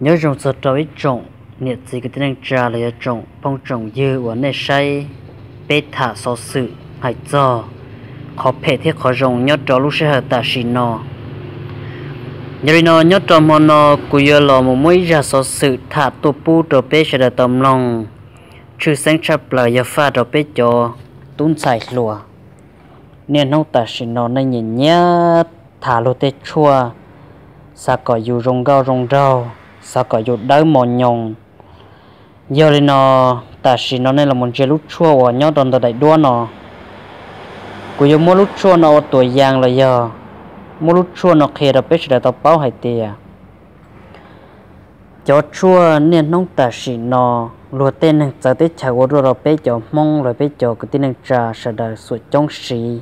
Nyob zoo txog rau ib tsoom niam txiv kwv tij neej tsa los yog tsoom phooj tsoom ywg uas nej saib peb tham xov xwm hais txog qhov phem thiab qhov zoo nyob rau lub sij hawm tam sim no. Yog li no nyob rau hmo no kuv yuav los mus muab ib zaj xov xwm tham tuaj pub rau peb sawv daws tau mloog. Tshwj xeeb tshaj plaws yog faj rau peb cov tub ntxhais hluas. Niaj hnub tam sim no nej nyiam nyiam tham luag tej tshuaj, xav kom yus zoo nkauj zoo nraug, xav kom yus dawb mos nyoos. Yog li no, tam sim no nej los mus ntsia lub tshuaj uas nyob rau ntawm daim duab no. Kuv yuav muab lub tshuaj no ua tuam yas los yog muab lub tshuaj no qhia rau peb sawv daws tau paub hais tias cov tshuaj niaj hnub tam sim no luag tej neeg txawv teb chaws ua ruaj rau peb cov Hmoob los peb cov kwv tij neej tsa sawv daws xuam coob siv.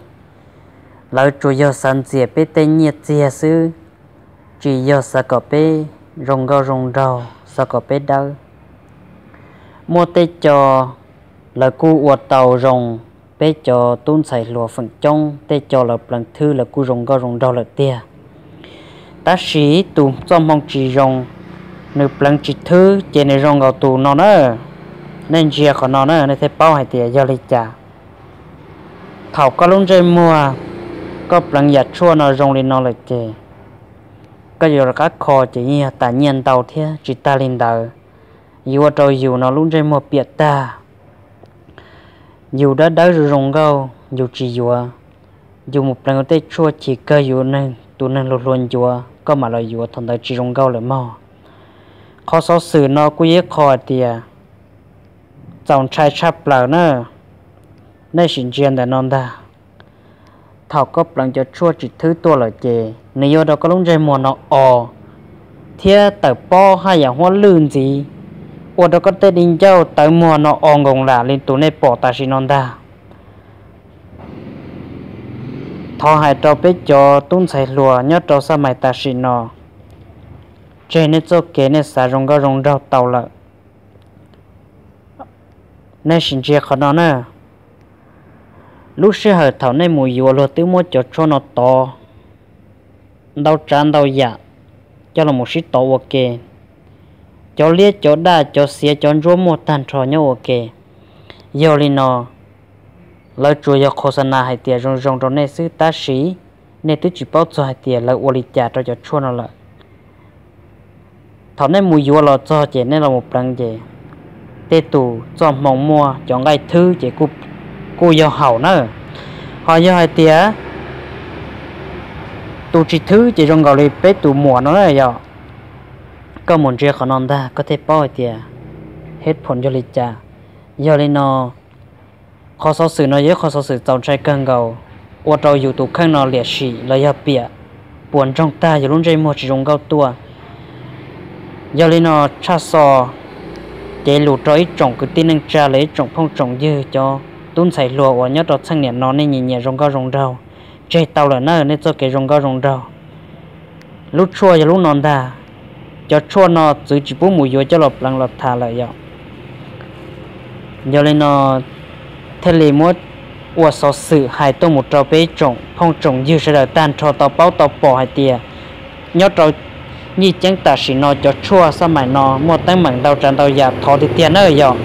Lawv tsuas yog xav ntxias peb tej nyiaj txiag xwb, tsis yog xav kom peb zoo nkauj zoo nraug, xav kom peb dawb. Muaj tej co lawv kuj ua tau zoo, peb cov tub ntxhais hluas feem coob tej co lawv pleev thwb lawv kuj zoo nkauj zoo nraug lawm tiag. Tab sis tus txoj hmoo tsis zoo, nws pleev tsis thwb ces nws zoo nkaus tus no na. Nej ntsia qhov no na nej thiaj paub hais tias yog li cas. Thaum koj lub ntsej muag koj pleev yam tshuaj no zoo li no lawm ces koj yuav rov qab kho ces yeej yog tas nyiaj ntau thiab. Tsis tag li ntawd, yuav ua rau yus no lub ntsej muag piam tag, yus dawb dawb zoo zoo nkauj yus tsis yuav, yus mus pleev ua tej tshuaj chim kawg yus tus neeg hluas hluas ncuav koj mam los yuav thaum ntawd tsis zoo nkauj lawm mog. Qhov xov xwm no kuj yog ib qho hais tias txaus ntshai tshaj plaws na. Nej sim ntsia ntawm no ntag. Thaum koj pleev cov tshuaj tsis thwb tuaj lawm ces nws yuav ua rau koj lub ntsej muag no o thiab tawm pob haj yam huab lwj ntxiv, ua rau koj tej di ncauj tawv muag no o nkoos lam li tus nej pom tam sim no ntag. Thov hais rau peb cov tub ntxhais hluas nyob rau xab mais tam sim no, tseg nej txoj kev nej xav zoo nkauj zoo nraug tau lawm. Nej sim ntsia qhov no na. Lub sij hawm thaum nej mus yuav luag twb muab cov tshuaj no tov ntau tsav ntau yam coj los mus sib tov ua ke, cov liab cov daj cov xiav cov ntsuab muaj tag nrho nyob ua ke. Yog li no, lawv tsuas yog qhos xa nas hais tias zoo zoo rau nej xwb tab sis nej twb tsis paub txog hais tias lawv ua li cas rau cov tshuaj no lawm. Thaum nej mus yuav los txog ces nej los mus pleev ces tej tus txoj hmoo muaj cov nqaij thwb ces kuj yog haum na. Ho yog hais tias tus tsis thwb ces zoo nkaus li peb tus muam no na yog. Koj mus ntsia qhov no ntag koj thiaj paub hais tias head phone yog li cas. Yog li no, qhov xov xwm no yog ib qhov xov xwm txaus ntshai kawg nkaus, ua rau yus tus kheej no liam sim los yog piam, puas ntsoog tag yus lub ntsej muag tsis zoo nkauj tuaj. Yog li no tshaj xo cev lus rau ib tsoom kwv tij neej tsa los ib tsoom phooj tsoom ywg cov tub ntxhais hluas uas nyob rau txheej niam no nej nyiam nyiam zoo nkauj zoo nraug, tseg tau lawm na nej txoj kev zoo nkauj zoo nraug. Lub tshuaj yog lub no ntag. Cov tshuaj no txwv tsis pub mus yuav coj los pleev los thav lawm yom. Yog li no thiaj li muab ua xov xwm hais tuaj mus rau peb tsoom phooj tsoom ywg sawv daws tag nrho tau paub tau pom hais tias nyob rau nyiaj ceeb tam sim no cov tshuaj xab mais no muaj teeb meem ntau tsav ntau yam thov tiag tiag na yom.